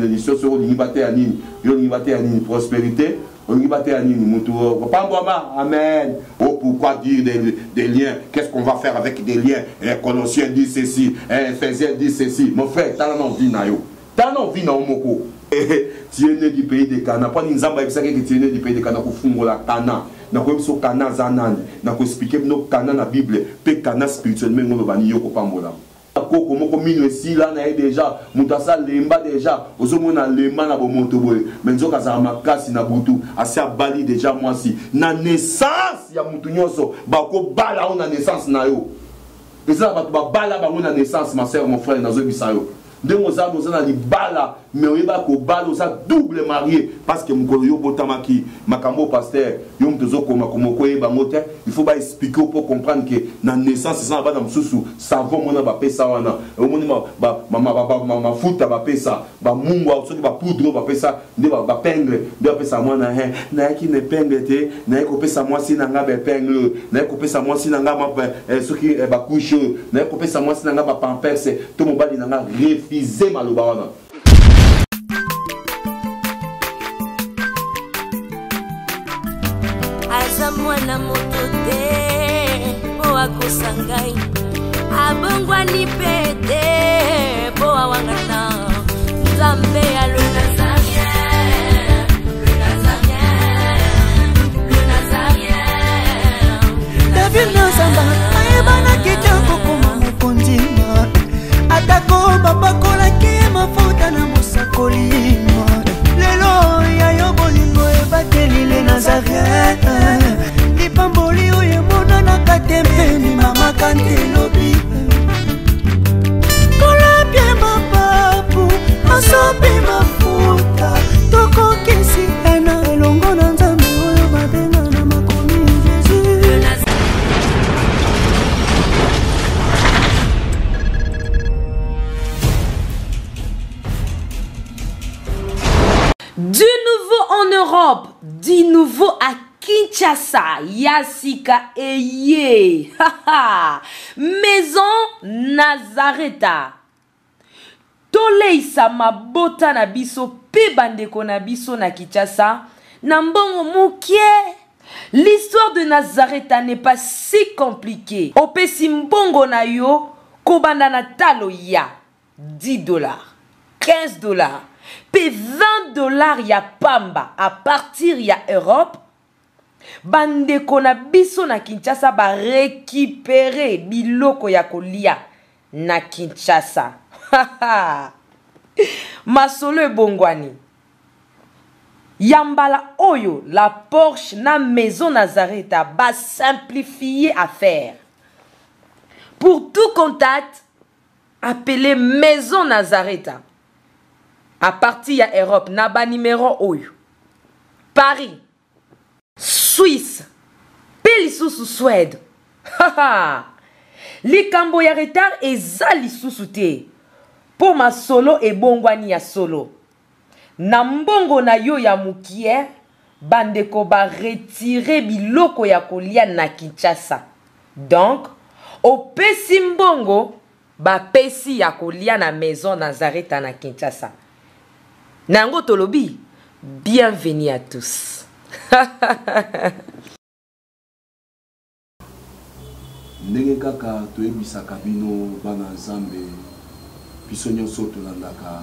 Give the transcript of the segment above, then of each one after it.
benediction soki olingi bateya nini yo olingi bateya nini prosperité olingi bateya nini mutu kopambwama amen oh pourquoi dire des, des liens qu'est-ce qu'on va faire avec des liens eh, colossien dit ceci eh, ephésien dit ceci mon frère tala na vie na yo tala na vie na yo moko tu es né du pays de Cana mpo nini nzambe ayebisaki eke tu es né du pays de Cana kofungola Cana nakoyebi biso Cana aza nani nakoexplike bino Cana na Bible mpe Cana spirituellement ngo loba nini yo kopambolama koko moko mino esila na ye deja moto asa lemba deja ozomona lemba na bomoto boye me nzoka azala makasi na butu asi abali deja mwasi na naissance ya moto nyonso bakobala yo na naissance na yo eza na bato babala bango na naissance ma sœur mon frère nazoyebisa yo ndenge oza oza na libala mais oyeba kobala oza double marié parce que mokolo yo obotamaki makambo oyo pasteur yo moto ozokoma koma okoyeba yango te il faut baexplike yo mpo comprendre ke na naissance eza na bana mosusu savon mona bapesa wana omoni mafuta bapesa bamungwa soki bapoudre oyo bapesa nde bapengle nde bapesa mwana he nayaki na epengle te naye kopesa mwasi na nga baepengle oyo naye kopesa mwasi na nga eh, soki eh, bakushe oyo naye kopesa mwasi na nga bapamperse to mobali na nga refuse maloba wana aza mwana moto te mpo akosa ngai abongwani mpe te mpo awangana nzambe ya le nazarien le nazarien le nazarien david nazamba ayebanaki te kokoma mokonzi atako bapakolaki ye mafuta na mosakoli lelo ya yo bolingo ebateli le nazarien lipamboli oyo emonanaka te mpe ndimamaka nte lobi kolapie mapapu asopi mafuta tokokisi ena elongo na nzambe oyo babenga na makomi jesus. Du nouveau en Europe, du nouveau à Kinshasa, Yasika eye. Maison Nazareta. Toleisa mabota na biso pe bandeko na biso na Kinshasa na mbongo mokie. L'histoire de Nazareta n'est pas si compliquée. Opesi mbongo na yo kobanda na talo ya 10 $, 15 $ pe 20 $ ya pamba à partir ya Europe. Bandeko na biso na Kinshasa ba récupérer biloko ya kolia na Kinshasa. Masolo ebongwani. Ya mbala oyo la Porsche na Maison Nazareta ba simplifier affaire. Pour tout contact, appelez Maison Nazareta à partir ya Europe na ba numéro oyo. Paris, Suisse, pe lisusu Suède. Likambo ya retard eza lisusu te po masolo ebongwani ya solo. Na mbongo na yo ya mukie, bandeko ba retirer biloko ya kolia na Kinshasa. Donc, opesi mbongo, bapesi ya kolia na Maison Nazareta na Kinshasa. Na yango tolobi, bienvenue à tous. Ndenge kaka toyebisaka bino bana Nzambe, biso nyonso tolandaka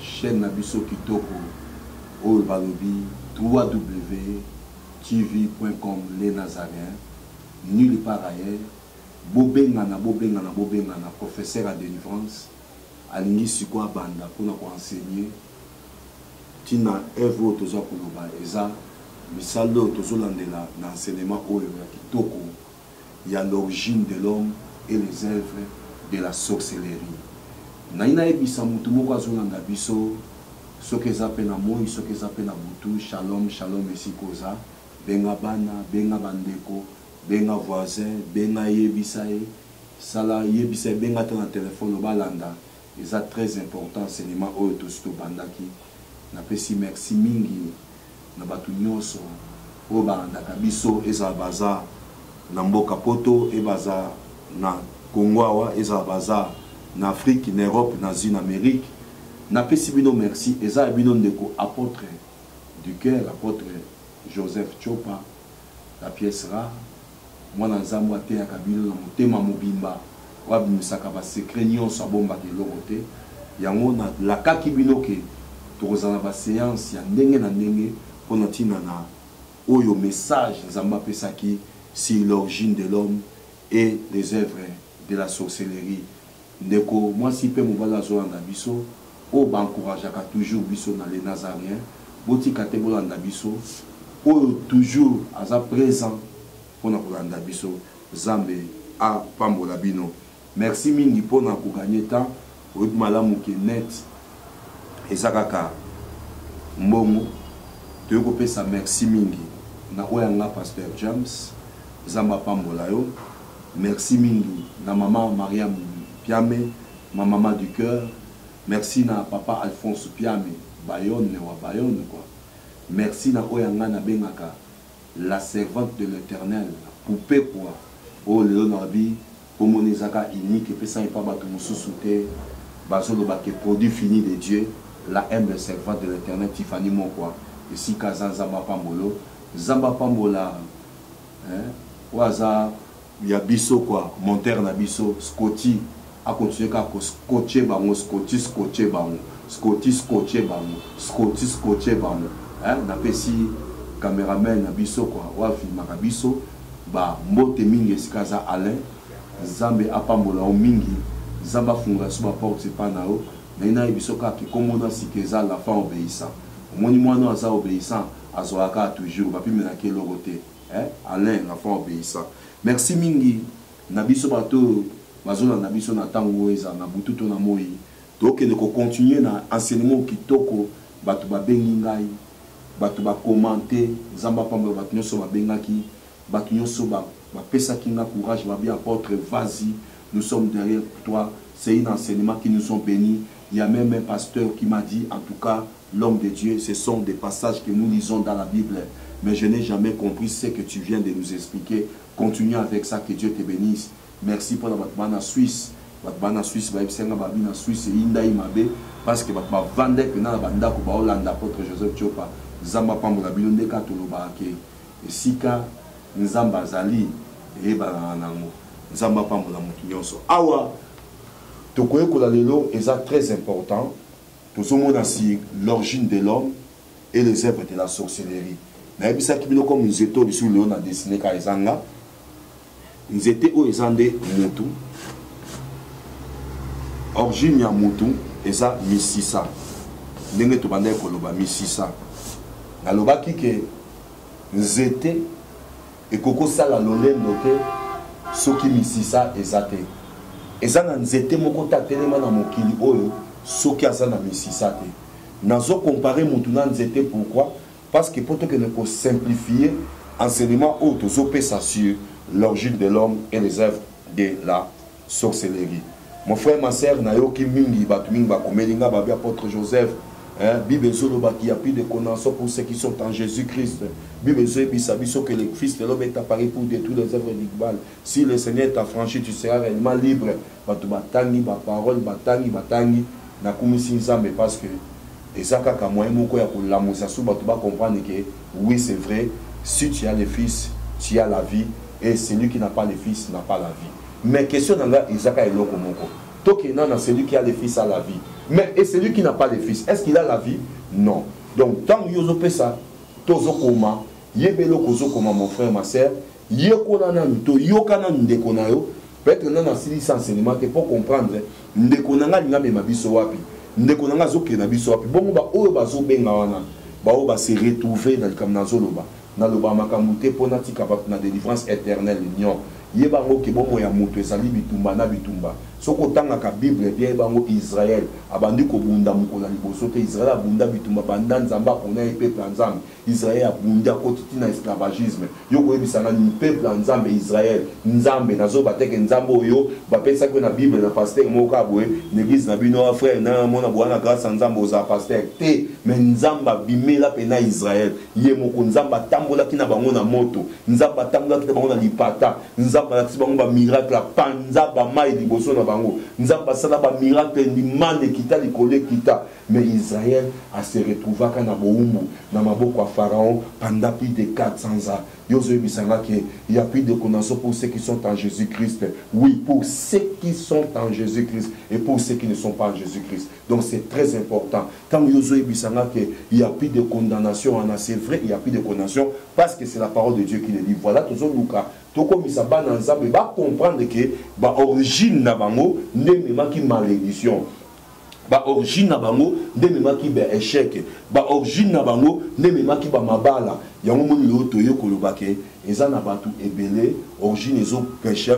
chaîne na biso kitoko oyo balobi www.tv.com les Nazaréens, nulle part ailleurs. Bobengana, bobengana, bobengana professeur ya delivrance alingi sikoyo abanda mpona ko enseigner ntina œuvre oyo toza koloba eza misala oyo tozolandela na enseignement oyo ya kitoko ya l'origine de l'homme et les œuvres de la sorcellerie. Nayi nayebisa mutu moko azolanda biso soki eza pe na moyi soki eza pe na butu, shalom shalom esika oza, benga bana, benga bandeko, benga voisin, benga yebisa ye, sala yebisa ye, benga ata na telephone balanda, eza très important enseignement oyo tosi tobandaki. Napesi merci mingi na bato nyonso oyo balandaka biso, ezala baza na mboka poto, e baza na Congo awa, ezala baza na Afrique, na Europe, na Asie, na Amérique. Napesi bino merci, eza ya bino ndeko apotre du cœur, apotre Joseph Tchopa, la pièce rare, mwana Nzambe oyo ateyaka bino na motema mobimba, oyo abimisaka ba secret nionso, abombaka eloko te. Yango nalakaki bino ke tokozala na ba seance ya ndenge na ndenge pona tina na oyo message Nzambe apesaki sur l'origine de l'homme et les oeuvres de la sorcellerie. Ndeko mwasi pe mobali azolanda biso oyo ba encourageaka toujours biso na les Nazareens botika te bolanda biso oyo toujours aza present pona kolanda biso Zambe apambola bino. Merci mingi pona ko gagner temps oyebi malamu ke net eza kaka mbongo toye kopesa merci mingi na oyo ya nga Pasteur James Zambe apambola yo. Merci mingi na maman Mariam Piame, ma maman du cœur. Merci na papa Alphonse Piame, Bayonne wa Bayonne quoi. Merci na oyo ya nga nabengaka la servante de l'Eternel, poupée quoi. Oyo lelo nalobi kombo na eza kaka unique, epesami epa batu mosusu te. Bazoloba que produit fini de Dieu, la humble servante de l'Eternel Tiffany Mokwa, esika aza Nzambe apambola yo. Nzambe apambola Hein oyo aza ya biso quoi monteur na biso scotty a continuer kaka ko scotcher bango scotty scotcher bango scotty scotcher bango scotty scotcher bango hein napesi cameraman na biso quoi oyo afilmaka biso ba mbote mingi esika aza Alain Nzambe apambola yo mingi Nzambe afungola biso ba porte epa na yo naye nayebiso kaka ke kombo na sika eza l'enfant obeissant omoni mwana oyo aza obeissant Azwaka kaka toujours bapimelaki eloko te eh Alain l'enfant obeissant merci mingi na biso bato oyo bazolanda biso na tango oyo ezala na butu to na moyi tokende ko continuer na enseignement kitoko bato babengi ngai bato ba commente Nzambe apambola bato nyonso babengaki bato nyonso bapesaki nga courage babi apôtre vas-y nous sommes derrière toi c'est un enseignement qui nous ont béni il y a même un pasteur qui m'a dit en tout cas L'homme de Dieu, ce sont des passages que nous lisons dans la Bible, mais je n'ai jamais compris ce que tu viens de nous expliquer. Continue avec ça, que Dieu te bénisse. Merci pour la bato bana Suisse. Bato bana Suisse, bayebisi nga babi na Suisse eyindai mabe parce que bato bavandai mpenza na bandako baolanda apôtre Joseph Tiopa. Nzambe apambola bino nde kaka tolobaka ke esika Nzambe azali eyebanaka nango. Nzambe apambola moto nyonso. Awa tokoyekola lelo eza très important. Tozo mona sur l'origine de l'homme et les œuvres de la sorcellerie. Nayebisaki bino comme nzete oyo lisusu lelo na dessine kaka eza nga. Nzete oyo eza nde mutu. Origine ya mutu eza misisa. Ndenge tobandaki koloba misisa. Nalobaki ke nzete ekoki kosala lolendo te soki misisa eza te. Eza na nzete moko te atelema na mokili oyo soki aza na misisa te. Nazo comparer mutu na nzete pourquoi? Parce que po tokende ko simplifier enseignement oyo tozo pesa sur l'origine de l'homme et les œuvres de la sorcellerie. Mon frère, ma sœur, nayoki mingi bato mingi bakomeli nga babi apôtre Joseph hein, Bible ezoloba qu'il y a plus de condamnation pour ceux qui sont en Jésus-Christ. Bible ezoyebisa biso que le Fils de l'homme est apparu pour détruire les œuvres du mal. Si le Seigneur t'affranchit, tu seras réellement libre. Bato batangi ba parole, batangi batangi, nakumisi Nzambe parce que eza kaka moyen moko ya kolamusa su bato ba comprendre que oui c'est vrai, si tu as le Fils, tu as la vie et celui qui n'a pas le Fils n'a pas la vie. Mais question na nga eza kaka eloko moko. Tokenda na celui qui a le fils a la vie. Mais et celui qui n'a pas le fils, est-ce qu'il a la vie? Non. Donc tango yo ozopesa to ozokoma, yeba eloko ozokoma mon frère, ma sœur, yekola nanu to yoka nanu ndeko na yo, peut-être nanu asilisi enseignement te pour comprendre ndeko na nga alingi amema biso wapi, ndeko na nga azokende na biso wapi. Bongo ba oyo bazobenga wana, ba oyo ba se retrouver na likambo nazoloba, Nalobaka makambo te po natika bato na delivrance eternelle nion. Yeba yango ke bomoi ya moto ezali bitumba na bitumba. Soki otangaka bible bien yeba yango Israël abandi kobunda mokolo ya liboso te. Israël abunda bitumba banda Nzambe apona ye peuple ya Nzambe. Israël abundi akoti ti na esclavagisme. Yo okoyebisa nga nini peuple ya Nzambe Israël Nzambe nazoba te ke Nzambe oyo bapesaki yo na bible na pasteur moko kaka boye na eglise na bino ah frère na mona boa na grace ya Nzambe ozala pasteur te mais Nzambe abimela pena Israël. Ye moko Nzambe atambolaki na bango na moto, Nzambe atambolaki na bango na lipata, Nzambe alakisi bango ba miracle, apanza ba mayi liboso na bango. bango. Nzambe asala ba miracle, limane ekita likolo ekita. Mais Israël a se retrouvaka na bowumbu na maboko ya Pharaon pendant plus de 400 ans. Yo ozoyebisa nga que il y a plus de condamnation pour ceux qui sont en Jésus-Christ. Oui, pour ceux qui sont en Jésus-Christ et pour ceux qui ne sont pas en Jésus-Christ. Donc c'est très important. Tant yo ozoyebisa nga que il y a plus de condamnation wana, c'est vrai, il y a plus de condamnation parce que c'est la parole de Dieu qui le dit. Voilà, tozoluka tokomisa bana Nzambe ba comprendre que ba origine na bango nde ememaki malédiction. Ba origine na bango nde ememaki ba échec, ba origine na bango nde ememaki ba mabala. Yango moni lelo toye koloba ke eza na bato ebele origine ezo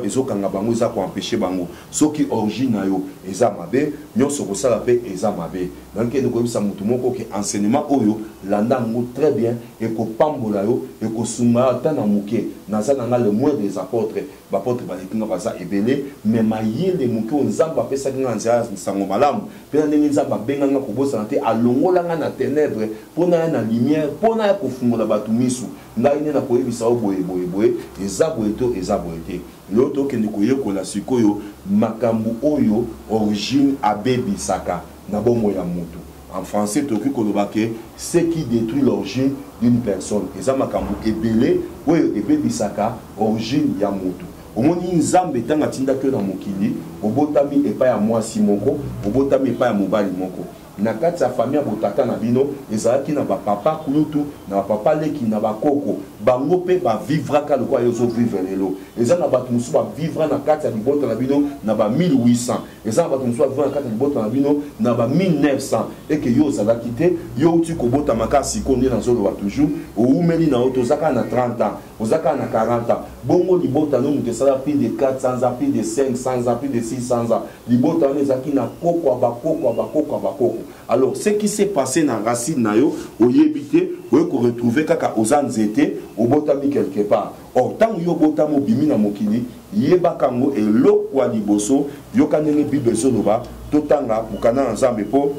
ezokanga bango, eza koempêche bango. Soki origine na yo eza mabe, nyonso kosala mpe eza mabe. Nakende koyebisa motu moko ke enseignement oyo landa yango très bien, ekopambola yo, ekosunga yo ata na moke. Naza na nga le moins des apôtres, baapôtre baleki nga baza ebele, mais mayele moke oyo Nzambe apesaki nga na nzela ya nsango malamu, mpe na ndenge Nzambe abenga nga, kobosana te, alongola nga na ténèbre mpo na ya na lumière, mpo na ya kofungola bato misu. Ngai nde nakoyebisa yo boye boye boye, eza boye to eza boye te. Lelo tokende koyekola sikoyo makambo oyo origine abebisaka na bomoi ya motu. En français tokoki koloba ke ce qui détruit l'origine d'une personne. Eza makambo ebele oyo ebebisaka origine ya motu. Omoni, Nzambe ntango atindaki yo na mokili, obotami epai ya mwasi moko, obotami epai ya mobali moko. Na kati ya famille ya botata na bino ezalaki na bapapa kulutu, na bapapa leki, na bakoko. Bango mpe bavivraka lokola yo ozovivre lelo. Eza na bato mosusu bavivra na kati ya libota na bino na ba 1800, eza na bato mosusu bavivra na kati ya libota na bino na ba 1900. Eke yo ozalaki te, yo outi kobotama kaka sikoyo. Nde nazoloba toujours, oumeli na yo toza kaka na 30 ans, oza kaka na 40 ans. Bongo libota no moto esala plus de 400 ans, plus de 500 ans, plus de 600 ans. Libota wana ezalaki na koko ya bakoko ya bakoko ya bakoko. Alors ce qui s'est passé na racine na yo, oyebi te. Oye koretrouve kaka oza nzete, obotami quelque part. Or ntango yo obotami, obimi na mokili, yebaka yango eloko ya liboso. Yoka ndenge Bible ezoloba. Totanga mokanda na Nzambe mpo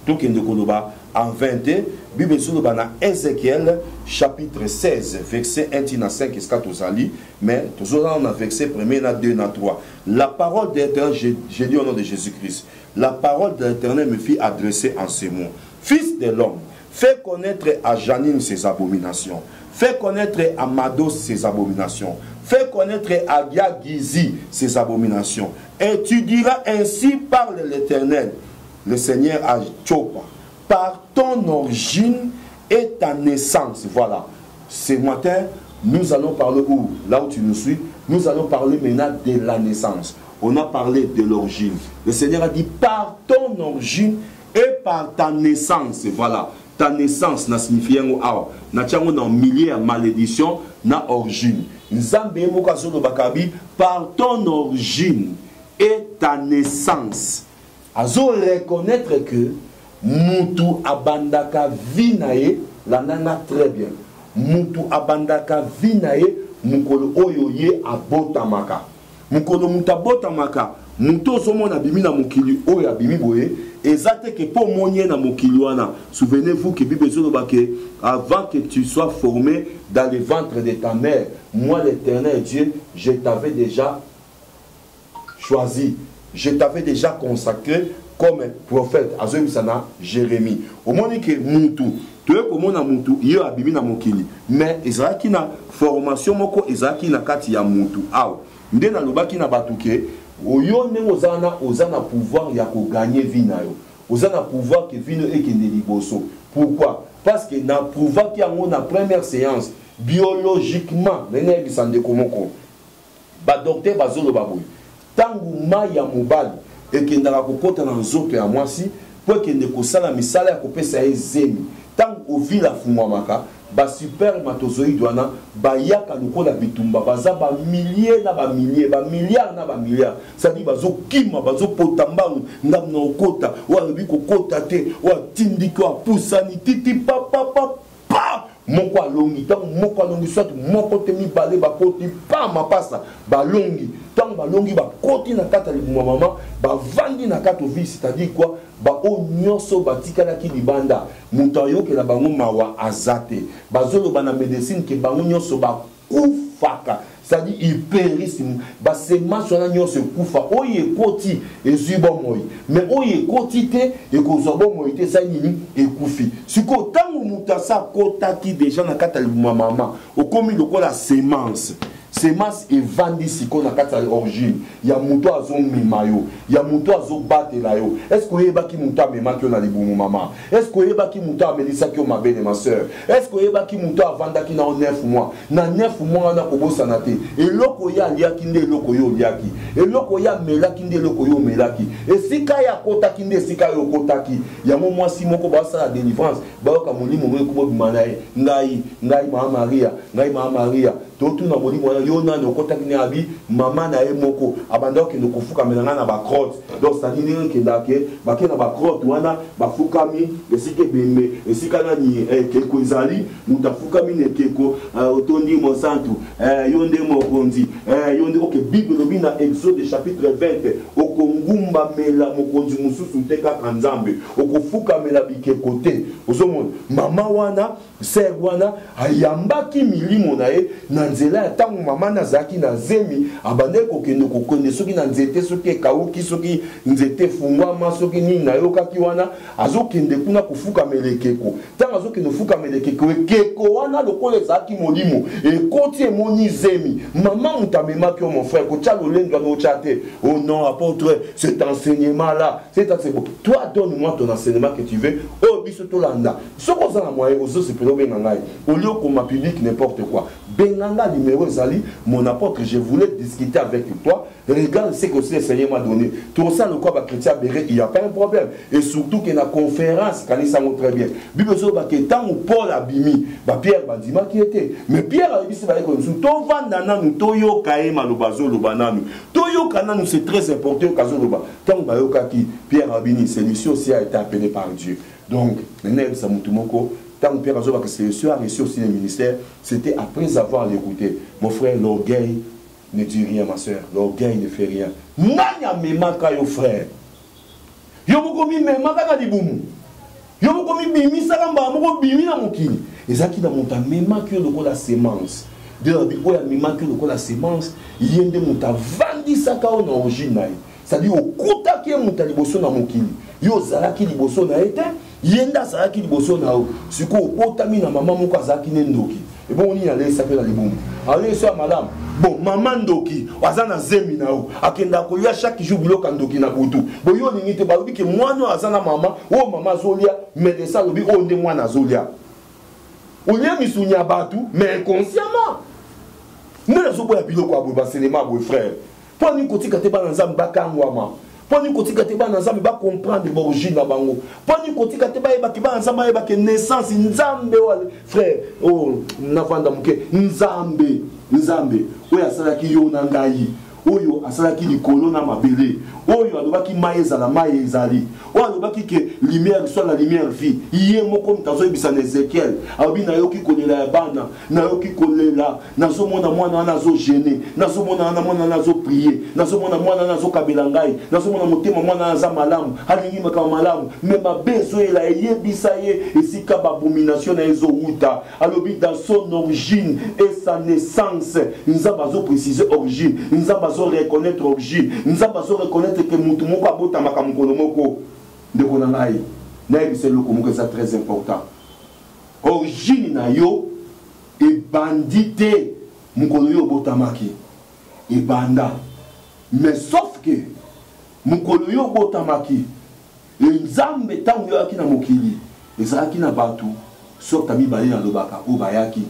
tokende koloba en 20 te. Bible ezoloba na Ézéchiel chapitre 16 verset 1 tina 5, esika tozali, mais tozozala na verset premier na 2 na 3. La parole de l'Éternel, je dis au nom de Jésus-Christ, la parole de l'Éternel me fit adresser en ces mots: Fils de l'homme, fais connaître à Janine ses abominations, fais connaître à Mados ses abominations, fais connaître à Giagizi ses abominations, et tu diras: ainsi parle l'Éternel, le Seigneur, à Tchopa: par ton origine et ta naissance. Voilà. Ce matin, nous allons parler où? Là où tu nous suis, nous allons parler maintenant de la naissance. On a parlé de l'origine. Le Seigneur a dit: par ton origine et par ta naissance. Voilà. Ta naissance na signifie yango awa. Na tiango na milieu ya malédiction na origine. Nzambe moko azolobaka bi par ton origine et ta naissance. Azo reconnaître que mutu abandaka vie na ye, landanga très bien. Mutu abandaka vie na ye mokolo oyo ye abotamaka. Mokolo mutu abotamaka, mutu ozomona abimi na mokili oyo, abimi boye, eza te ke mpo omoni ye na mokili wana. Souvenez-vous que Bible ezoloba ke avant que tu sois formé dans le ventre de ta mère, moi l'Éternel Dieu, je t'avais déjà choisi, je t'avais déjà consacré comme prophète. Azoyebisa na Jérémie. Omoni ke mutu, toye komona mutu ye abimi na mokili, mais ezalaki na formation moko ezalaki na kati ya mutu awa. Nde nalobaki na bato ke oyo ndenge oza wana, oza na pouvoir ya kogagner vie na yo, oza na pouvoir ke vie no ekende liboso. Pourquoi? Parce que na prouvaki yango na première séance biologiquement. Ndenge nayebisa ndeko moko, badocteur bazoloba boye: ntango mai ya mobali ekendaka kokɔta na nzoto ya mwasi mpo ekende kosala misala ya kopesa ye zemi, ntango ovule afungwamaka, baspermatozoïde wana bayaka lokola bitumba, baza bamilliers na bamilliers, bamilliards na bamilliards. C'est-à-dire bazokima, bazopota mbangu, ndambo na kokota, oyo alobi kokota te, oyo atindiki, oyo apusani titi papapapa, moko alongi. Ntango moko alongi, soit moko te, mibale bakoti pa mapasa, balongi. Ntango balongi, bakoti na kati ya libumu ya mama, bavandi na kati ovule. C'est-à-dire quoi? Baoyo nyonso batikalaki libanda, moto ayokela bango mawa aza te. Bazoloba na médecine ke bango nyonso bakufaka. C'est-à-dire ils périssent. Ba semence wana nyonso ekufa. Oyo ekoti ezwi bomoi. Mais oyo ekoti te ekozwa bomoi te, esali nini? Ekufi. Sikoyo ntango moto asa akotaki deja na kati ya libumu ya mama, okomi lokola semence. Semence evandi sikoyo na kati ya origine ya moto azomema yo, ya moto azobatela yo. Est-ce que oyebaki moto amemaki yo na libumu mama? Est-ce que oyebaki moto amelisaki yo mabele ma sœur? Est-ce que oyebaki moto avandaki na yo 9 mois? Na 9 mois wana kobosana te, eloko ye aliaki nde eloko yo oliaki, eloko ye amelaki nde eloko yo omelaki, esika ye akotaki nde esika yo okotaki. Yango mwasi moko basala délivrance, bayoka molimo moko ekobima na ye, ngai ngai mama Maria, ngai mama Maria. Totuna molimo wana, yo nani okotaki ne abi mama na ye moko abanda kokende kofukamela ngai na bacrotte. Donc c'est-à-dire ndenge ekendaka ke bake na bacrotte wana bafukami esika ebembe, esika nani ekeko ezali, moto afukami na ekeko, otondi mosantu, yo nde mokonzi, yo nde oke. Bible elobi na Exode chapitre 20, okongumbamela mokonzi mosusu te kaka Nzambe, okofukamela bikeko te. Ozomona mama wana, Sœur wana ayambaki milimo na ye na nzela ya ntango mama na azalaki na zemi, abandaki kokende kokende soki na nzete, soki ekauki, soki nzete efungwama, soki nini nayokaki wana, azokende kuna kofukamela ekeko. Ntango azokende kofukamela ekeko, ekeko wana lokola ezalaki molimo ekoti, emoni zemi. Mama moto amemaki yo, mon frère, kotya lolendo wana otya te. Oh non, apôtre, cet enseignement là, cet enseignement, toi donne-moi ton enseignement que tu veux, oyo biso tolanda. Soki oza na moyen, ozosepela obenga ngai, au lieu okoma public n'importe quoi, benga nga, numéro ezali, mon apôtre, je voulais discuter avec toi, regarde ce que aussi le Seigneur m'a donné. Tosala lokola ba chrétien béré, il y a pas un problème. Et surtout que na conférence, kanisa yango très bien, Bible ezoloba ke ntango Paul abimi, ba Pierre bandimaki ye te, mais Pierre ayebisi bayekoli mosusu, tovanda nanu toyoka ye maloba azoloba nanu, toyoka nanu, c'est très important yoka azoloba. Ntango bayokaki Pierre abini, celui-ci aussi a été appelé par Dieu. Donc, nayebisa mutu moko, ntango Pierre azobaka, celui-ci a reçu aussi le ministère, c'était après avoir l'écouté. Mon frère, l'orgueil ne dit rien, ma soeur, l'orgueil ne fait rien. Nani amemaka yo, frère? Yo moko mimemaka na libumu, yo moko mibimisaka mbala moko bimi na mokili. Ezalaki na moto amemaki yo lokola semence. Nde lobi oyo amemaki yo lokola semence, ye nde moto avandisaka yo na origine na ye. C'est-à-dire okutaki ye moto ya liboso na mokili, yo ozalaki liboso na ye te, ye nde azalaki liboso na yo. Sikoyo obotami na mama moko azalaki ne ndoki, ebongo nini aleisaki yo na libumu? Aleisi ya malamu. Bon, mama ndoki aza na zemi na yo, akendaka kolia chaque jour biloko ya ndoki na butu. Bo yo olingi te, balobi ke mwana oyo aza na mama, oyo mama azolia, médecin alobi oyo nde mwana azolia. Olia misuni ya bato, mais inconsciemment. Nde nazoboya biloko ya boye, baselema ya boye, frère. Mpo nini kotika te bana Nzambe bakangwama? Mpo nini kotika te bana Nzambe bacomprendre baorigine na bango? Mpo nini kotika te bayebaki bana Nzambe bayebaki naissance Nzambe wa frère? Oh, navanda moke. Nzambe, Nzambe oyo asalaki yo na ngai, oyo asalaki likolo na mabele, oyo alobaki mai ezala, mai ezali, oyo alobaki ke lumière soit, la lumière vie, ye moko moto azoyebisa na Ezekiel, alobi nayoki kolela ya bana, nayoki kolela, nazomona mwana wana azogene, nazomona wana mwana wana azoprie, nazomona mwana wana azokabela ngai, nazomona motema mwana wana aza malamu, alingi makambo malamu, me mabe ezoyela. Eyebisa ye esika babomination na ye ezowuta. Alobi dans son origine et sa naissance. Nzambe azoprécise origine, Nzambe azoreconnaître origine, Nzambe azoreconnaître ke motu moko abotamaka mokolo moko. Ndeko na ngai, nayebisa eloko moko eza très important: origine na yo ebandi te mokolo yo obotamaki, ebanda, mais sauf que mokolo yo obotamaki, Nzambe ntango yo ayaki na mokili, ezalaki na bato sorte mibale. Nalobaka oyo bayaki,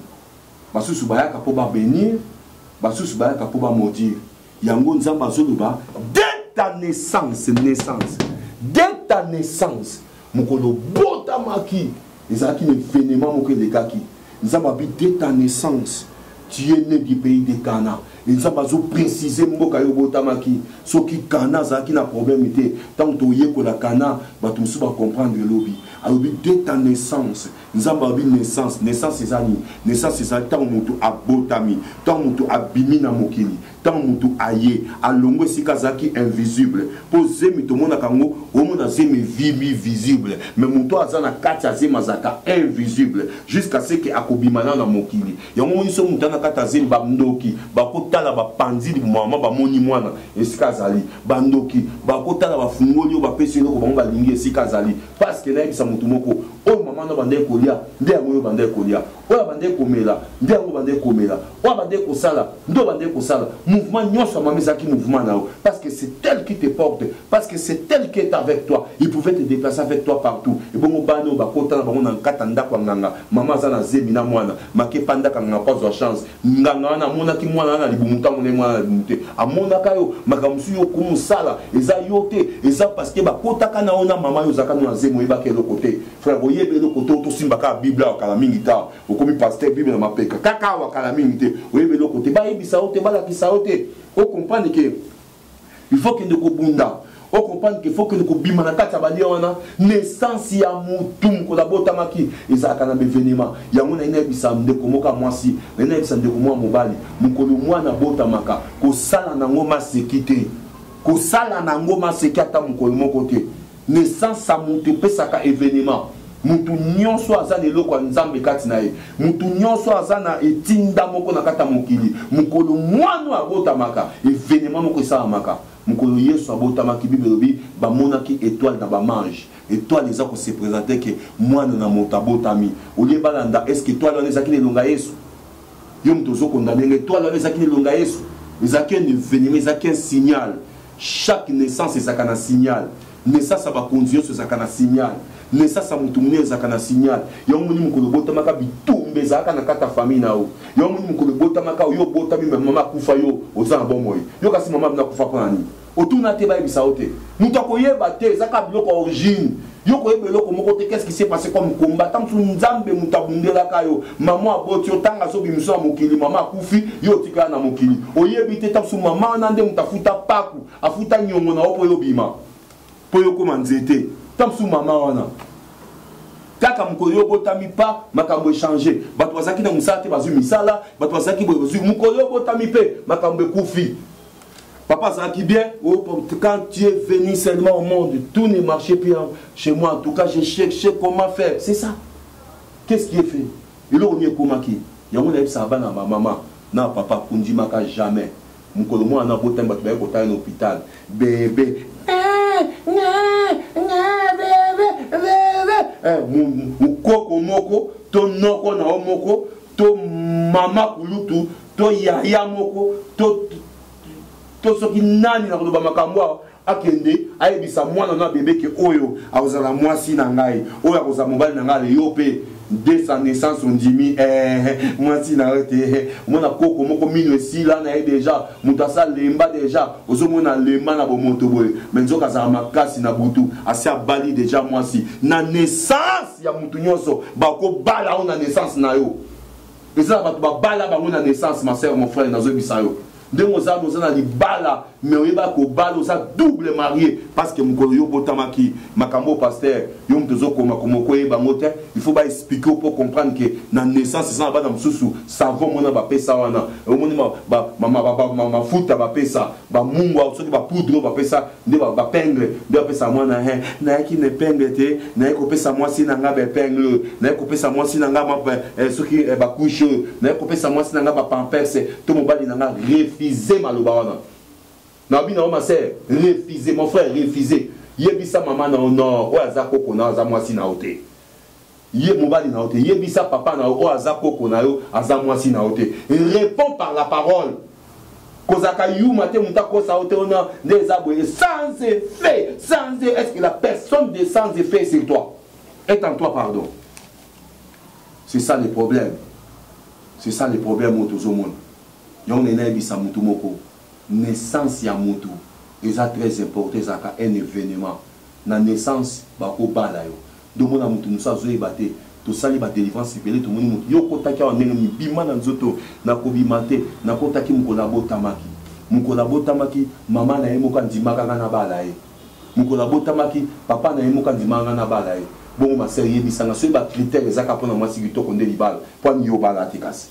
basusu bayaka mpo babénir, basusu bayaka mpo bamaudire. Yango Nzambe azoloba dès ta naissance, naissance, dès ta naissance, mokolo obotamaki, ezalaki na événement moko elekaki. Nzambe abi dès ta naissance, tu es né du pays de Cana. Nzambe azoprécise mboka yo obotamaki. Soki Cana azalaki na problème te, ntango toyekola Cana, bato mosusu bacomprendre elobi. Alobi dès ta naissance. Nzambe alobi naissance. Naissance eza nini? Naissance ezali ntango moto abotami, ntango moto abimi na mokili. Ntango motu aye, alongwe esika azalaki invisible, mpo zemi tomonaka yango, omona zemi evimbi visible, mais moto aza na kati ya zemi azalaka invisible jusqu'à ce que akobima nano na mokili. Yango omoni soki moto aza na kati ya zemi, bandoki bakotala bapanzi mama, bamoni mwana esika azali, bandoki bakotala bafungoli oyo bapesi eloko bango balingi esika azali. Parce que nayebisa motu moko, oyo mama na bandaki kolia nde yango oyo bandaki kolia, oyo abandaki komela nde yango bandaki komela, oyo abandaki kosala nde oyo bandaki kosala. Mouvement nyonso ya mama ezalaki mouvement na yo, parce que c'est elle qui te porte, parce que c'est elle qui est avec toi. Il pouvait te déplacer avec toi partout. Ebongo bana oyo bakota na bango na nkata ndako ya nganga, mama aza na zemi na mwana, make pa ndako ya nganga mpo azwa chance. Nganga wana amonaki mwana wana na libumu, ntango na ye mwana na libumu te, amonaka yo makambo mosusu yo okomi osala eza yo te, eza parce que bakotaka na yo na mama, yo ozalaka na zemi, oyebaka eloko te. Frère, oyebi eloko te, tosimba kaka Bible awa kala mingi ta, okomi pasteur, Bible na mapeka kaka awa kala mingi te, oyebi eloko te, bayebisa yo te, balakisa yo te, ocomprendre ke il faut kende kobunda, ocomprendre ke faut kende kobima na kati ya balia wana. Naissance ya motu mokolo abotamaki ezalaka na baevenema. Yango naye nayebisa ndeko moko ya mwasi, naye nayebisa ndeko moko ya mobali, mokolo mwana abotamaka kosala nango maseki te, kosala nango maseki ata mokolo moko te. Naissance ya moto epesaka evenement. Moto nyonso aza na eloko ya Nzambe kati na ye, moto nyonso aza na etinda moko na kati ya mokili. Mokolo mwana oyo abotamaka, evenement moko esalamaka. Mokolo Yesu abotamaki, Bible elobi bamonaki etoile na bamange. Etoile eza kose présenter ke mwana na moto abotami. Olie balanda, est ce que etoile wana ezalaki na elonga Yesu? Yo moto ozokondamne nga, etoile wana ezalaki na elonga Yesu? Ezalaki un événement, ezalaki un signal. Chaque naissance ezalaka na signal. Naissance ya bakonzi nyonso ezalaka na signal. Naissance ya moto monene ezalaka na signal. Yango moni mokolo obotamaka, bitumba ezalaka na kati ya famille na yo. Yango moni mokolo obotamaka, yo obotami me mama akufa, yo oza na bomoi. Yo kasi mama bino akufa mpo na nini? Otuna te, bayebisa yo te, moto akoyeba te, eza kaka biloko ya origine. Yo koyeba eloko moko te. Qu'est-ce qui s'est passé comme combat? Ntango mosusu Nzambe moto abundelaka yo. Mama aboti yo, ntango azobimisa na mokili, mama akufi, yo otikala na mokili, oyebi te. Ntango mosusu mama wana nde moto afuta paku, afuta nyongo na yo mpo yo obima, mpo yo okóma nzete. Ntango mosusu mama wana kaka mokolo yo obotami pa makambo echange, bato bazalaki na mosala te bazwi misala, bato bazalaki boye bazwi. Mokolo yo obotami mpe makambo ekufi. Papa azalaki bien. Oh, quand tu es venu seulement au monde, tout ne marchait plus chez moi. En tout cas, je cherchais comment faire. C'est ça. Qu'est-ce qui est fait? Eloko nini ekomaki? Yango nayebisaka bana, bamama na papa, kondimaka jamais mokolo mwana abotami, bato baye kotala na hôpital bebe, mokoko moko to noko na yo moko to mama kulutu to yaya moko to soki nani na koloba makambo awa, akende ayebisa mwana na bebe ke oyo akozala mwasi na ngai, oyo akozala mobali na ngai. Yo mpe dès sa naissance ondimi eh, mwasi na yo te. Omona koko moko mino esila na ye deja, moto asa lemba deja, ozomona lemba na bomoto boye, me nzoka azala makasi na butu, asi abali deja mwasi. Na naissance ya motu nyonso bakobala yo na naissance na yo. Eza na bato babala bango na naissance. Ma sœur, mon frère, nazoyebisa yo, ndenge oza na libala me oyeba kobala, oza double marié, parce que mokolo yo obotamaki, makambo oyo, pasteur, yo moto ozokoma koma okoyeba yango te. Il faut baexplike yo mpo comprendre ke na naissance eza na bana mosusu savon mona bapesa wana, omoni mafuta bapesa, bamungwa, soki bapoudre oyo bapesa nde bapengle nde bapesa mwana. He, nayaki na epingle te, nayaki kopesa mwasi na nga baepingle oyo, nayaki kopesa mwasi na nga soki bacouche oyo, nayaki kopesa mwasi na nga bapampers to mobali na nga. Refuse maloba wana. Nabi na yo, ma sœur, refuse. Mon frère, refuse. Yebisa mama na yo nord, oyo aza koko na yo aza mwasi na yo te, ye mobali na yo te. Yebisa papa na yo, oyo aza koko na yo aza mwasi na yo te. Réponds par la parole. Kozalaka yuma te, moto akosa yo te. Ona nde eza boye, sans effet, sans effet. Est-ce que la personne de sans effet sur toi est en toi? Pardon, c'est ça le problème, c'est ça le problème oyo tozomona. Yango naye nayebisa motu moko, naissance ya motu eza très important, ezalaka un événement. Na naissance bakobala yo. Nde omona motu mosusu azoyeba te. Tosali badelivrance ebele, tomoni motu, yo okotaki awa ndenge nini? Bima na nzoto. Nakobima te, nakotaki mokolo abotamaki. Mokolo abotamaki, mama na ye moko andimaka nga na bala ye. Mokolo abotamaki, papa na ye moko andimaka nga na bala ye. Bongo ma sœur, yebisanga soki bacritère ezaka mpona mwasi kitoko nde libala, mpo ani yo obala te kasi.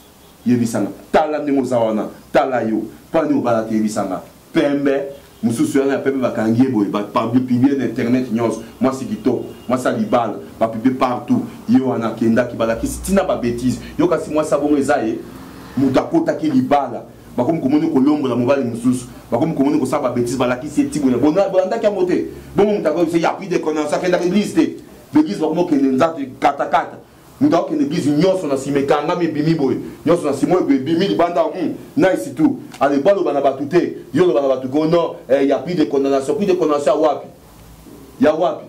Yebisa nga. Tala ndenge oza wana. Tala yo. Mpo nini obala te? Yebisa nga. Pembe mosusu wana ya pembe bakangi ye boye, bapublie na internet nyonso. Mwasi kitoko, mwasi ya libala, bapublie partout. Ye wana akendaki, balakisi ntina babetise. Yo kasi mwasi ya bongo eza ye moto akotaki libala, bakomi komoni kolombola mobali mosusu, bakomi komoni kosala babetise, balakisi ye tiboye. Bolandaki yango te. Bongo moto akoyebisa ya plus de connaissance, akendaka eglise te. Baeglise bakomi okende nzatu katakata. Moto akokende eglise nyonso na nsima ekangami ebimi boye, nyonso na nsima oyo ebimi libanda, nice tout. Ale baloba na bato te, yo oloba na bato ko non, eh, ya plus de condamnation. Plus de condamnation ya wapi? Ya wapi?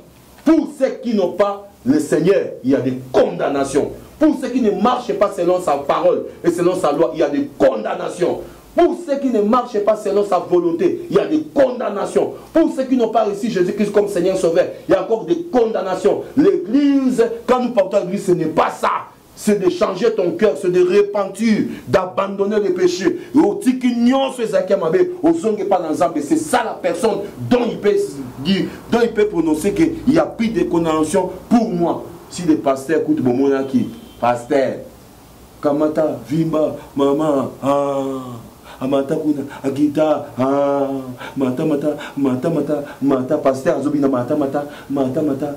Pour ceux qui n'ont pas le Seigneur, il y a des condamnations. Pour ceux qui ne marchent pas selon sa parole et selon sa loi, il y a des condamnations. Pour ceux qui ne marchent pas selon sa volonté, il y a des condamnations. Pour ceux qui n'ont pas reçu Jésus-Christ comme Seigneur Sauveur, il y a encore des condamnations. L'église, quand nous portons l'église, ce n'est pas ça. C'est de changer ton cœur, c'est de repentir, d'abandonner le péché. Otiki nyonso ezalaki ya mabe, ozongi epai na Nzambe. C'est ça la personne dont il peut dire, dont il peut prononcer qu'il n'y a plus de condamnation pour moi. Si le pasteur écoute bomonaki, pasteur, kamata vimba mama, ah, amata kuna akita, ah, mata mata mata mata mata, pasteur azobina mata mata mata mata.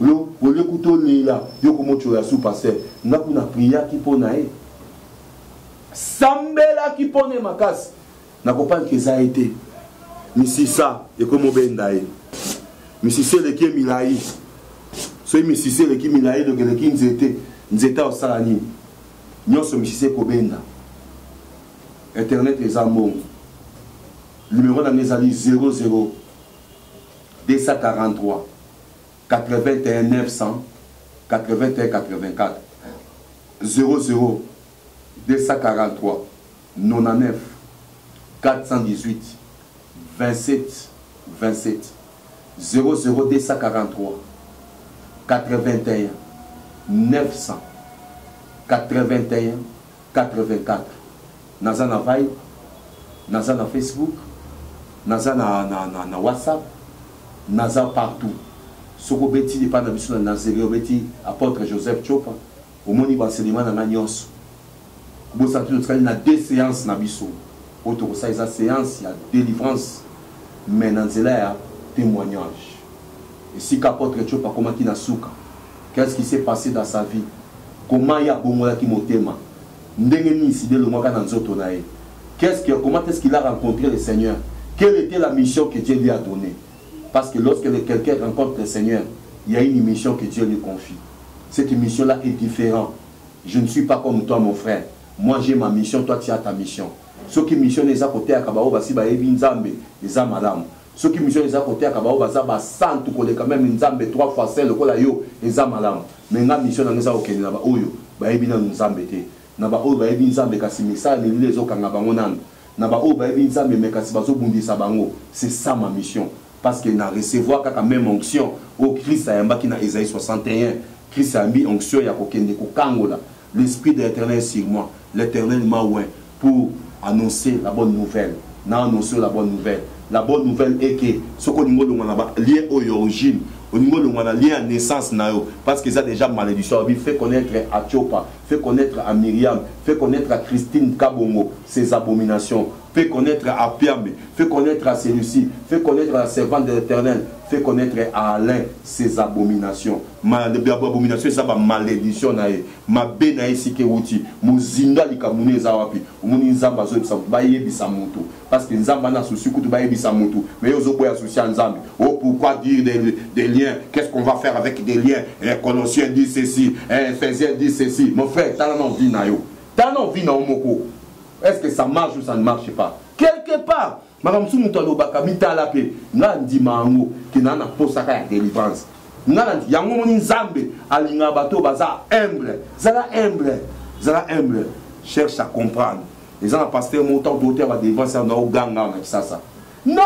Lo olie kuta olela yo komotiola su pasteur. Nga kuna priaki mpo na ye, sambelaki mpo na ye makasi, nakopanka eza ye te. Misisa ekomobenda ye, misisa eleki ye milai. Soki misisa eleki milai, donc eleki nzete, nzete akosala nini? Nyonso misisa ekobenda. Internet eza mbongo. Numero na ngai ezali 00 243 81 900 81 84, 00 243 99 418 27 27, 00 243 81 900 81 84. Naza na Vibe, naza na Facebook, naza na WhatsApp, naza partout. Soki obeti epai na biso na Nazere, obeti apôtre Joseph Tchopa, omoni ba enseignement na nga nyonso. Kobosana te, totikali na deux séances na biso oyo tokosala, eza séance ya délivrance mais na nzela ya témoignage. Esika apôtre Tchopa akomaki na suka, qu'est-ce qui s'est passé dans sa vie, comment ye abongolaki motema, ndenge nini sida elongwaka na nzoto na ye, comment est-ce qu'il a rencontré le Seigneur, quelle était la mission que Dieu lui a donnée. Parce que lorsque quelqu'un rencontre le Seigneur, il y a une mission que Dieu lui confie. Cette mission-là est différente. Je ne suis pas comme toi, mon frère. Moi, j'ai ma mission, toi, tu as ta mission. Soki mission eza koteyaka baoyo basi bayebi Nzambe, eza malamu. Soki mission eza koteyaka baoyo baza basantu koleka meme Nzambe 3 fois saint lokola yo, eza malamu. Mais nga mission na nga eza kokende na baoyo bayebi nanu Nzambe te. Na baoyo bayebi Nzambe kasi misala milili ezokanga bango nanu. Na baoyo bayebi Nzambe mais kasi bazobundisa bango. C'est ça ma mission. Parce que na recevoir kaka même onction oyo Christ ayambaki na Esaïe 61. Christ ayambi onction ya kokende kokangola. L'esprit de l'Éternel est sur moi. L'Éternel m'a oint pour annoncer la bonne nouvelle. Na annoncer la bonne nouvelle. La bonne nouvelle est que soki olingi olongwa na ba lien oyo origine, olingi olongwa na lien ya naissance na yo, parce que eza déjà malédiction. Alobi, fait connaître à Tchopa, fait connaître à Myriam, fait connaître à Christine Kabongo ses abominations, fait connaître à Piambe, fait connaître à celui-ci, fait connaître à la servante de l'Éternel, fait connaître à Alain ses abominations. Abomination eza ba malédiction na ye, mabe na ye esika ewuti, mozindo ya likambo nini eza wapi. Omoni Nzambe azoyebisa motu, bayebisa motu, parce que Nzambe ana souci kutu bayebisa motu, mais yo ozoboya souci ya Nzambe. Oh, pourquoi dire des liens? Qu'est-ce qu'on va faire avec des liens? Eh, Colossiens dit ceci, eh, Ephésiens dit ceci. Mon frère, tala na vie na yo, tala na vie na yo moko. Est-ce que ça marche ou ça ne marche pas? Quelque part, makambo mosusu moto alobaka mitala mpe nga ndima yango ke naa na posaka ya délivrance. Nga na yango moni Nzambe alingaka bato oyo baza humble. Zala humble, zala humble, cherche à comprendre. Eza na pasteur moko ntango tokoteya ba délivrance ya na oganga na Kisasa. Non,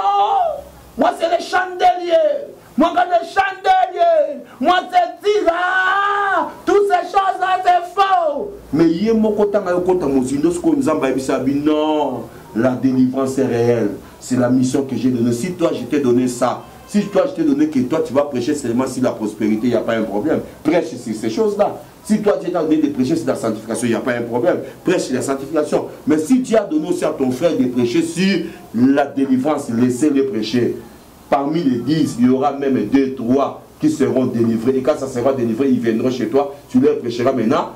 moi c'est le chandelier. Moi quand le chandelier, moi c'est tira. Toutes ces choses-là c'est faux. Mais ye moko tanga yo kota mozindo siko Nzambe ayebisa bi non, la délivrance est réelle. C'est la mission que j'ai donnée. Si toi je t'ai donné ça, si toi je t'ai donné que toi tu vas prêcher seulement sur la prospérité, il n'y a pas un problème. Prêche sur ces choses-là. Si toi tu as donné de prêcher sur la sanctification, il n'y a pas un problème. Prêche la sanctification. Mais si tu as donné aussi à ton frère de prêcher sur la délivrance, laissez-le prêcher. Parmi les dix, il y aura même deux, trois qui seront délivrés. Et quand ça sera délivré, ils viendront chez toi. Tu leur prêcheras maintenant.